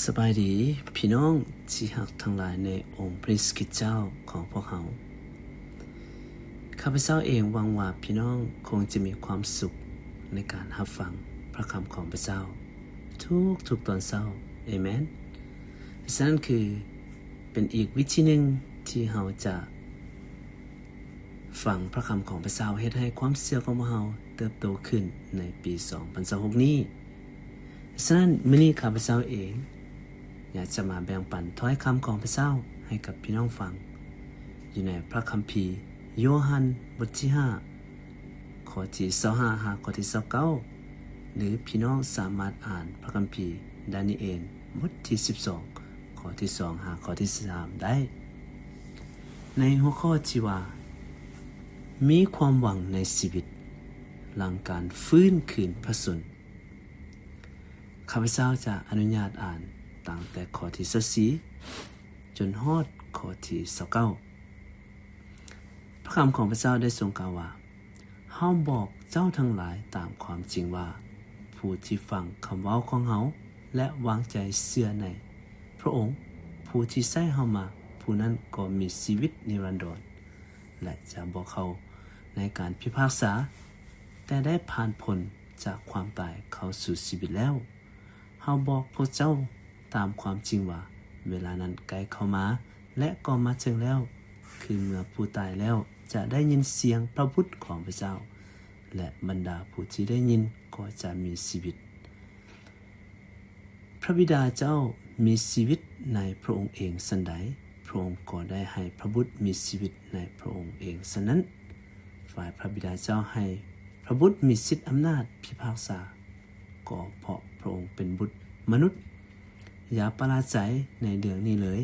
ສະບາຍດີພີ່ນ້ອງທີ່ຮັກທັງຫຼາຍໃນອົງພະເຢຊູຄຣິດເຈົ້າຂອງພວກເຮົາ. ຂ້າພະເຈົ້າເອງຫວັງວ່າພີ່ນ້ອງຄົງຈະມີຄວາມສຸກໃນການຮັບຟັງພະຄຳຂອງພະເຈົ້າທຸກໆຕອນເຊົ້າ. ເອເມນ. ສະນັ້ນຄືເປັນອີກວິທີໜຶ່ງທີ່ເຮົາຈະ ຟັງພະຄຳຂອງພະເຈົ້າເຮັດໃຫ້ຄວາມເຊື່ອຂອງພວກເຮົາເຕີບໂຕຂຶ້ນໃນປີສອງພັນຊາວຫົກນີ້. ສະນັ້ນ ມື້ນີ້ຂ້າພະເຈົ້າເອງຢາກຈະມາແບ່ງປັນຖ້ອຍຄຳຂອງພະເຈົ້າໃຫ້ກັບພີ່ນ້ອງຟັງ ຢູ່ໃນພະຄຳພີໂຍຮັນ ບົດທີຫ້າ ຂໍ້ທີຊາວຫ້າ ຫາຂໍ້ທີຊາວເກົ້າ ຫຼື ພີ່ນ້ອງສາມາດອ່ານພະຄຳພີດານີເອນ ບົດທີສິບສອງ ຂໍ້ທີສອງ ຫາຂໍ້ທີສາມໄດ້ ໃນຫົວຂໍ້ທີ່ວ່າ ມີຄວາມຫວັງໃນຊີວິດຫຼັງການຟື້ນຄືນພະຊົນ. ຂ້າພະເຈົ້າຈະອະນຸຍາດອ່ານຕັ້ງແຕ່ຂໍ້ທີຊາວສີ່ ຈົນຮອດຂໍ້ທີຊາວເກົ້າ. ພະຄຳຂອງພະເຈົ້າໄດ້ຊົງກ່າວວ່າ, ເຮົາບອກເຈົ້າທັງຫຼາຍຕາມຄວາມຈິງວ່າ, ຜູ້ທີ່ຟັງຄຳເວົ້າຂອງເຮົາ ແລະ ວາງໃຈເຊື່ອໃນພະອົງ, ຜູ້ທີ່ໃຊ້ເຮົາມາ, ຜູ້ນັ້ນກໍມີຊີວິດນິລັນດອນ ແລະ ຈະບໍ່ເຂົ້າໃນການພິພາກສາ, ແຕ່ໄດ້ຜ່ານພົ້ນຈາກຄວາມຕາຍເຂົ້າສູ່ຊີວິດແລ້ວ. ເຮົາບອກພວກເຈົ້າຕາມຄວາມຈິງວ່າ, ເວລານັ້ນໃກ້ເຂົ້າມາ ແລະ ກໍມາເຖິງແລ້ວ, ຄືເມື່ອຜູ້ຕາຍແລ້ວຈະໄດ້ຍິນສຽງພະບຸດຂອງພະເຈົ້າ, ແລະ ບັນດາຜູ້ທີ່ໄດ້ຍິນກໍຈະມີຊີວິດ. ພະບິດາເຈົ້າມີຊີວິດໃນພະອົງເອງສັນໃດ, ພະອົງກໍໄດ້ໃຫ້ພະບຸດມີຊີວິດໃນພະອົງເອງສະນັ້ນ. ຝ່າຍພະບິດາເຈົ້າໃຫ້ພະບຸດມີສິດອຳນາດພິພາກສາ, ກໍເພາະພະອົງເປັນບຸດມະນຸດ. ຢ່າປະຫຼາດໃຈໃນເລື່ອງນີ້ເລີຍ,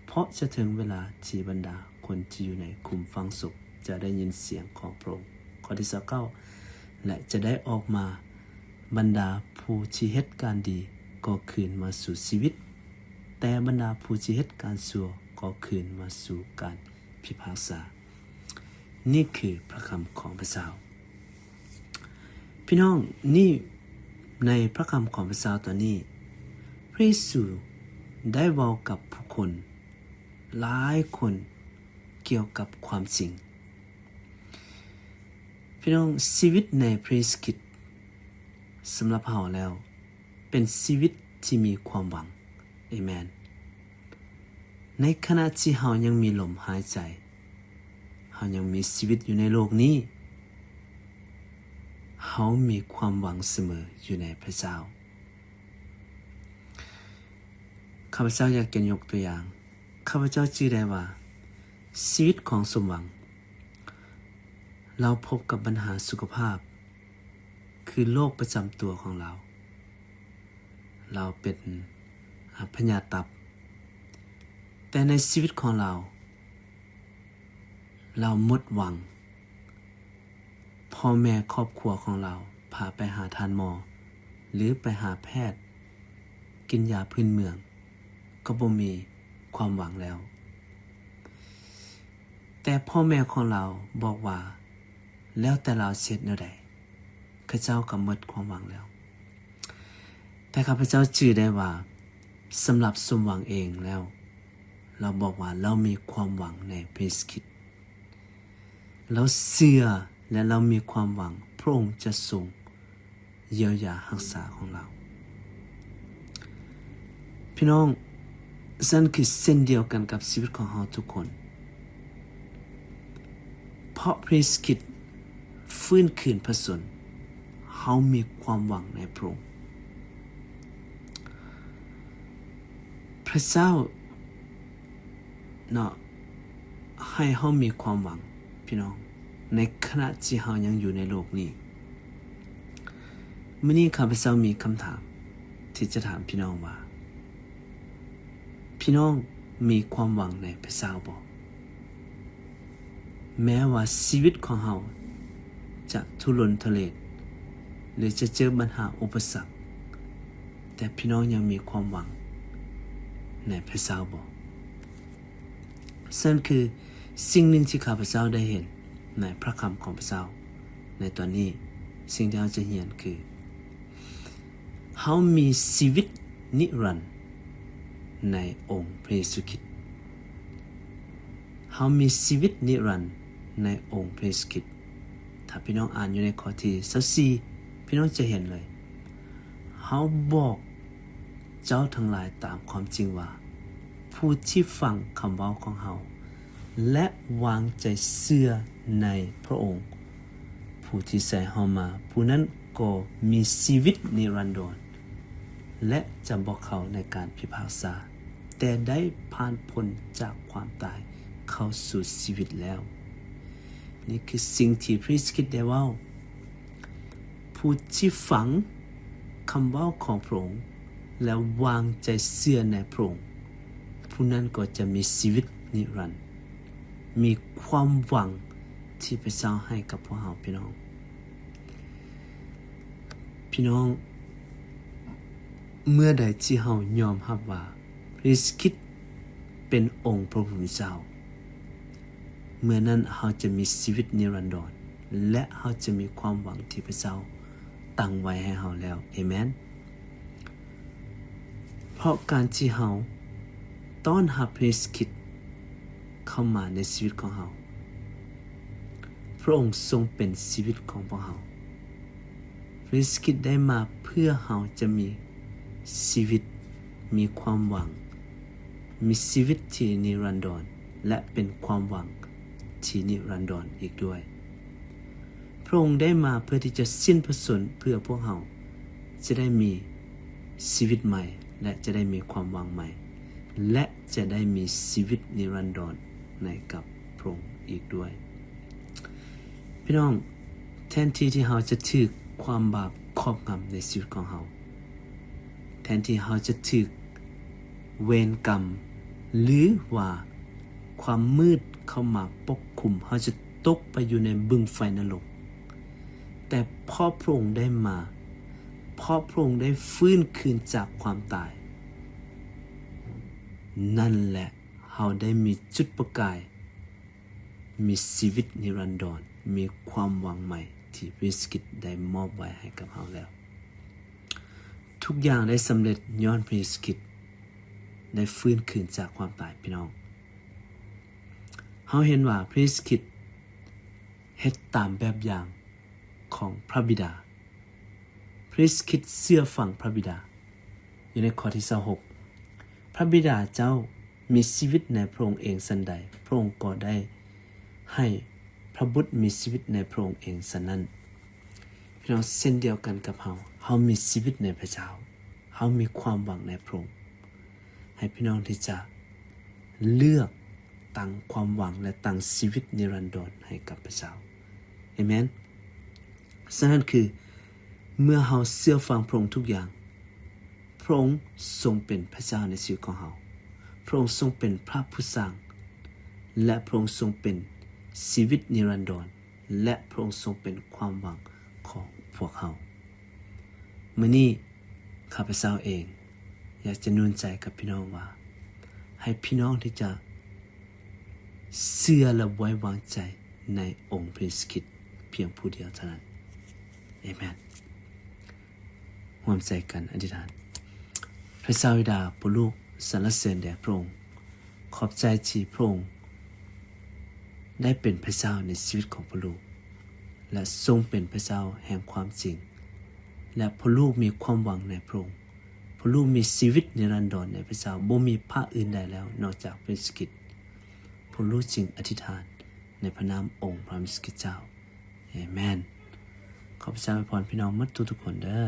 ເພາະຈະເຖິງເວລາທີ່ບັນດາຄົນທີ່ຢູ່ໃນຂຸມຝັງສົບຈະໄດ້ຍິນສຽງຂອງພະອົງ, ຂໍ້ທີຊາວເກົ້າ ແລະ ຈະໄດ້ອອກມາ, ບັນດາຜູ້ທີ່ເຮັດການດີກໍຄືນມາສູ່ຊີວິດ, ແຕ່ບັນດາຜູ້ທີ່ເຮັດການຊົ່ວກໍຄືນມາສູ່ການພິພາກສາ. ນີ້ຄືພະຄຳຂອງພະເຈົ້າ. ພີ່ນ້ອງ, ນີ້ໃນພະຄຳຂອງພະເຈົ້າຕອນນີ້, ພະເຢຊູໄດ້ເວົ້າກັບຜູ້ຄົນຫຼາຍຄົນກ່ຽວກັບຄວາມຈິງ. ພີ່ນ້ອງ, ຊີວິດໃນພະເຢຊູຄຣິດສຳລັບເຮົາແລ້ວ ເປັນຊີວິດທີ່ມີຄວາມຫວັງ. ເອເມນ. ໃນຂະນະທີ່ເຮົາຍັງມີລົມຫາຍໃຈ, ເຮົາຍັງມີຊີວິດຢູ່ໃນໂລກນີ້, ເຮົາມີຄວາມຫວັງສະເໝີຢູ່ໃນພະເຈົ້າ. ຂ້າພະເຈົ້າຢາກຈະຍົກຕົວຢ່າງ, ຂ້າພະເຈົ້າຈື່ໄດ້ວ່າຊີວິດຂອງສົມຫວັງ, ລາວພົບກັບບັນຫາສຸຂະພາບ, ຄືໂລກປະຈຳຕົວຂອງລາວ, ລາວເປັນ ອາ ພະຍາດຕັບ. ແຕ່ໃນຊີວິດຂອງລາວ, ລາວໝົດຫວັງ. ພໍ່ແມ່ຄອບຄົວຂອງລາວພາໄປຫາທ່ານໝໍ ຫຼື ໄປຫາແພດ, ກິນຢາພື້ນເມືອງ, ກໍບໍ່ມີຄວາມຫວັງແລ້ວ. ແຕ່ພໍ່ແມ່ຂອງລາວບອກວ່າ, ແລ້ວແຕ່ລາວຊິເຮັດແນວໃດ, ເຂົາເຈົ້າກໍໝົດຄວາມຫວັງແລ້ວ. ແຕ່ຂ້າພະເຈົ້າຈື່ໄດ້ວ່າ, ສຳລັບສົມຫວັງເອງແລ້ວ, ລາວບອກວ່າລາວມີຄວາມຫວັງໃນພະເຢຊູຄຣິດ. ລາວເຊື່ອ ແລະ ລາວມີຄວາມຫວັງພະອົງຈະຊົງ ຢຽວຢາຮັກສາຂອງລາວ. ພີ່ນ້ອງ, ຊັ້ນຄືເຊັ່ນດຽວກັນກັບຊີວິດຂອງເຮົາທຸກຄົນ. ເພາະພະເຢຊູຄຣິດຟື້ນຄືນພະຊົນ, ເຮົາມີຄວາມຫວັງໃນພະອົງ. ພະເຈົ້າ ເນາະ ໃຫ້ເຮົາມີຄວາມຫວັງ ພີ່ນ້ອງ, ໃນຂະນະທີ່ເຮົາຍັງຢູ່ໃນໂລກນີ້. ມື້ນີ້ຂ້າພະເຈົ້າມີຄຳຖາມທີ່ຈະຖາມພີ່ນ້ອງວ່າ, ພີ່ນ້ອງມີຄວາມຫວັງໃນພະເຈົ້າບໍ່? ແມ້ວ່າຊີວິດຂອງເຮົາຈະທຸລົນທຸເລດ ຫຼື ຈະເຈີບັນຫາອຸປະສັກ, ແຕ່ພີ່ນ້ອງຍັງມີຄວາມຫວັງໃນພະເຈົ້າບໍ່? ເຊິ່ງຄືສິ່ງໜຶ່ງທີ່ຂ້າພະເຈົ້າໄດ້ເຫັນໃນພະຄຳຂອງພະເຈົ້າໃນຕອນນີ້, ສິ່ງທີ່ເຮົາຈະຮຽນຄື ເຮົາມີຊີວິດນິລັນ ໃນອົງພຣະເຢຊູຄຣິດ. ເຮົາມີຊີວິດນິລັນໃນອົງພຣະເຢຊູຄຣິດ. ຖ້າພີ່ນ້ອງອ່ານຢູ່ໃນຂໍ້ທີຊາວສີ່ ພີ່ນ້ອງຈະເຫັນເລີຍ, ເຮົາບອກເຈົ້າທັງຫຼາຍຕາມຄວາມຈິງວ່າ ຜູ້ທີ່ຟັງຄຳເວົ້າຂອງເຮົາ ແລະ ວາງໃຈເຊື່ອໃນພຣະອົງ ຜູ້ທີ່ໃສ່ເຮົາມາ ຜູ້ນັ້ນກໍມີຊີວິດນິລັນດອນ ແລະ ຈະບໍ່ເຂົ້າໃນການພິພາກສາ, ແຕ່ໄດ້ຜ່ານພົ້ນຈາກຄວາມຕາຍເຂົ້າສູ່ຊີວິດແລ້ວ. ນີ້ຄືສິ່ງທີ່ພຣະເຢຊູຄຣິດໄດ້ເວົ້າ. ຜູ້ທີ່ຟັງຄຳເວົ້າຂອງພຣະອົງ ແລະ ວາງໃຈເຊື່ອໃນພຣະອົງ, ຜູ້ນັ້ນກໍຈະມີຊີວິດນິລັນ, ມີຄວາມຫວັງທີ່ພຣະເຈົ້າໃຫ້ກັບພວກເຮົາ. ພີ່ນ້ອງ, ພີ່ນ້ອງ, ເມື່ອໃດທີ່ເຮົາຍອມຮັບວ່າພຣະເຢຊູຄຣິດເປັນອົງພຣະຜູ້ເປັນເຈົ້າ, ເມື່ອນັ້ນເຮົາຈະມີຊີວິດນິລັນດອນ ແລະ ເຮົາຈະມີຄວາມຫວັງທີ່ພຣະເຈົ້າຕັ້ງໄວ້ໃຫ້ເຮົາແລ້ວ. ເອເມນ. ເພາະການທີ່ເຮົາຕ້ອນຮັບພຣະເຢຊູຄຣິດເຂົ້າມາໃນຊີວິດຂອງເຮົາ, ພຣະອົງຊົງເປັນຊີວິດຂອງພວກເຮົາ. ພຣະເຢຊູຄຣິດໄດ້ມາເພື່ອເຮົາຈະມີຊີວິດ, ມີຄວາມຫວັງ, ມີຊີວິດທີ່ນິລັນດອນ ແລະ ເປັນຄວາມຫວັງທີ່ນິລັນດອນອີກດ້ວຍ. ພຣະອົງໄດ້ມາເພື່ອທີ່ຈະສິ້ນພະຊົນເພື່ອພວກເຮົາຈະໄດ້ມີຊີວິດໃໝ່ ແລະ ຈະໄດ້ມີຄວາມຫວັງໃໝ່ ແລະ ຈະໄດ້ມີຊີວິດນິລັນດອນໃນກັບພຣະອົງອີກດ້ວຍ. ພີ່ນ້ອງ, ແທນທີ່ທີ່ເຮົາຈະຖືກຄວາມບາບຄອບງຳໃນຊີວິດຂອງເຮົາ, ແທນທີ່ເຮົາຈະຖືກເວນກຳ ຫຼືວ່າຄວາມມືດເຂົ້າມາປົກຄຸມ, ເຮົາຈະຕົກໄປຢູ່ໃນບຶງໄຟນະລົກ. ແຕ່ເພາະພຣະອົງໄດ້ມາ, ເພາະພຣະອົງໄດ້ຟື້ນຄືນຈາກຄວາມຕາຍ, ນັ້ນແຫຼະ ເຮົາໄດ້ມີຈຸດປະກາຍ, ມີຊີວິດນິລັນດອນ, ມີຄວາມຫວັງໃໝ່ທີ່ພຣະເຢຊູຄຣິດໄດ້ມອບໄວ້ໃຫ້ກັບເຮົາແລ້ວ. ທຸກຢ່າງໄດ້ສຳເລັດຍ້ອນພຣະເຢຊູຄຣິດໄດ້ຟື້ນຄືນຈາກຄວາມຕາຍ. ພີ່ນ້ອງ, ເຮົາເຫັນວ່າພຣະເຢຊູຄຣິດເຮັດຕາມແບບຢ່າງຂອງພຣະບິດາ. ພຣະເຢຊູຄຣິດເຊື່ອຟັງພຣະບິດາ. ຢູ່ໃນຂໍ້ທີຊາວຫົກ, ພຣະບິດາເຈົ້າມີຊີວິດໃນພຣະອົງເອງສັນໃດ, ພຣະອົງກໍໄດ້ໃຫ້ພຣະບຸດມີຊີວິດໃນພຣະອົງເອງສັນນັ້ນ. ພີ່ນ້ອງ, ເຊັ່ນດຽວກັນກັບເຮົາ, ເຮົາມີຊີວິດໃນພຣະເຈົ້າ, ເຮົາມີຄວາມຫວັງໃນພຣະອົງ. ໃຫ້ພີ່ນ້ອງທີ່ຈະເລືອກຕັ້ງຄວາມຫວັງ ແລະ ຕັ້ງຊີວິດນິລັນດອນໃຫ້ກັບພຣະເຈົ້າ. ເອເມນ. ສະນັ້ນຄື ເມື່ອເຮົາເຊື່ອຟັງພຣະອົງທຸກຢ່າງ, ພຣະອົງຊົງເປັນພຣະເຈົ້າໃນຊີວິດຂອງເຮົາ. ພຣະອົງຊົງເປັນພຣະຜູ້ສ້າງ ແລະ ພຣະອົງຊົງເປັນຊີວິດນິລັນດອນ ແລະ ພຣະອົງຊົງເປັນຄວາມຫວັງຂອງພວກເຮົາ. ມື້ນີ້ ຂ້າພະເຈົ້າເອງຢາກຈະໜູນໃຈກັບພີ່ນ້ອງວ່າ ໃຫ້ພີ່ນ້ອງທີ່ຈະເຊື່ອ ແລະ ໄວ້ວາງໃຈໃນອົງພຣະເຢຊູຄຣິດພຽງຜູ້ດຽວເທົ່ານັ້ນ. ເອເມນ. ຮ່ວມໃຈກັນອະທິຖານ. ພຣະເຈົ້າບິດາ, ໂປລູກສັນລະເສີນແດ່ພຣະອົງ. ຂອບໃຈທີ່ພຣະອົງໄດ້ເປັນພຣະເຈົ້າໃນຊີວິດຂອງໂປລູກ ແລະ ຊົງເປັນພຣະເຈົ້າແຫ່ງຄວາມຈິງ ແລະ ໂປລູກມີຄວາມຫວັງໃນພຣະອົງ. ໂປລູກມີຊີວິດນິລັນດອນໃນພຣະເຈົ້າ, ບໍ່ມີພະອື່ນໃດແລ້ວນອກຈາກພຣະເຢຊູຄຣິດ. ໂປລູກຈຶ່ງອະທິຖານໃນພຣະນາມອົງພຣະເຢຊູຄຣິດເຈົ້າ. ເອເມນ. ຂໍພຣະເຈົ້າອວຍພອນພີ່ນ້ອງໝົດທຸກໆຄົນເດີ້.